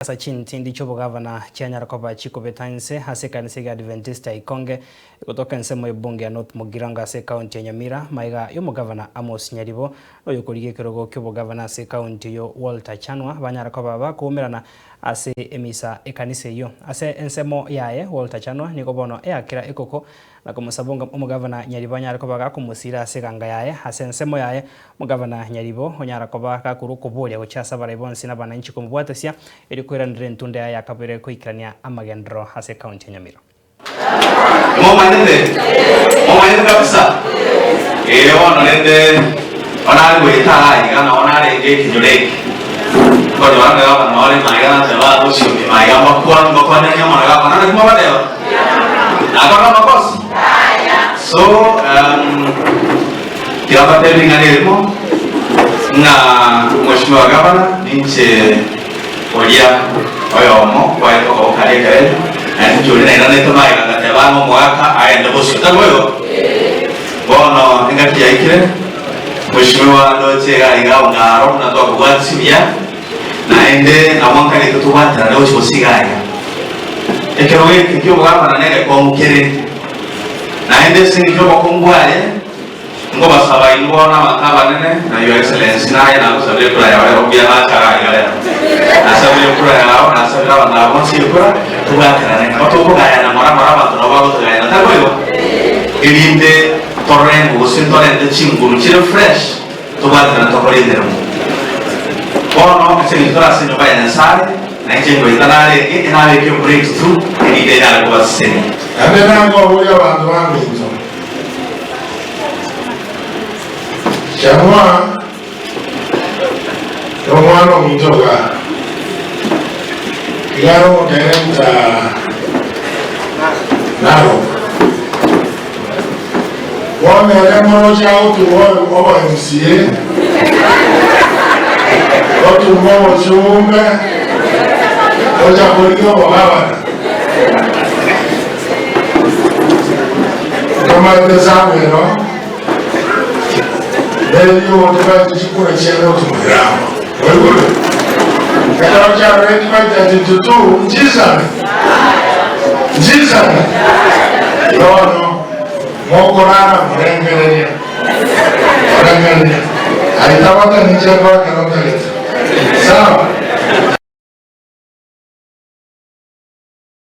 Ase chintindi chi'obogavana chianyara koba chikobeta inse ase ekanisa ya Adventista ya Ikonge egotoka ensemo y'ebunge ya North Mugirango ase ekaunti ya Nyamira maiga y'omogavana Amos Nyaribo na oyokorigia ekerogo ki'obogavana ase ekaunti eyio Walter Chanwa banyara koba bakoumerana ase emisa ekanisa eyio. Ase ensemo yaye Walter Chanwa nigo bono eakera ekoko na komosaba omogavana Nyaribo anyare koba gakomosiira ase eganga yaye. Ase ensemo yaye, omogavana Nyaribo onyara koba gakorwa okoboria gochia ase abarai bonsi na abananchi komobwatesia, erio koiranera entunda yaye ya kabere koikerania amagenderero ase ekaunti ya Nyamira. Momanyete? Momanyete kabisa? Ee, bono rende onare goeta aiga nao narenge ekenyoro eke. Nkonyora ng'a gavana ore maiga nateba agosiokia maiga mbakwane mbakwananie amo na gavana naki mwabateba? Nakora amakosa? So um, tiga mbatebie ring'ana erimo ng'a Mheshimiwa Gavana ninche oria oyomo kwaete okoboko karia ekerenyo naende inche oria nairanete magega ngateba ng'a omogaka agende bosio tari boigo? Bono engaki yaikire Mheshimiwa ndoche iga iga ong'aro buna twakobwatisia buya naende nabo nkarete tobwaterane gochia bosio iga iga. Ekerogo eke ki'obogavana negekongu kere, naende ase engencho y'obokongu bwaye, nkobasaba inwe bono abanto abanene, na Your Excellency naye nagosabire ekura yao rero mbuya nacha iga iga rero. Nasabire ekura yao, nasabire abanto aba bonsi ekura, tobwaterane. Nabo tokogayana ng'ora ng'ora abanto nabo bagotogayana, tari boigo? Erinde torore gose ntorente chinguru chire fresh, tobwaterane tokore emeremo. Bono ase eng'encho tore ase enyomba ya Nyasae, na inche ngoeta narenge, enabeke breakthrough, erinde enyare kobasesenia. Naende nakoboria abanto baminto, Shamua nomwana ominto igaa, iga are omokerenta Narok. Bono ere moroche agotuma obo MCA, otuma obochumbe, ocha korigia obogabana. Tomaete Samuel neri ogotibaiti chikura chiane otumera amo. Oigure? Ekero kiaroreti baita titutu nchisane. Nchisane. Bono mokorara morengereria. Morengereria. Aitabata ninche nkore ekero ntagete. Sawa?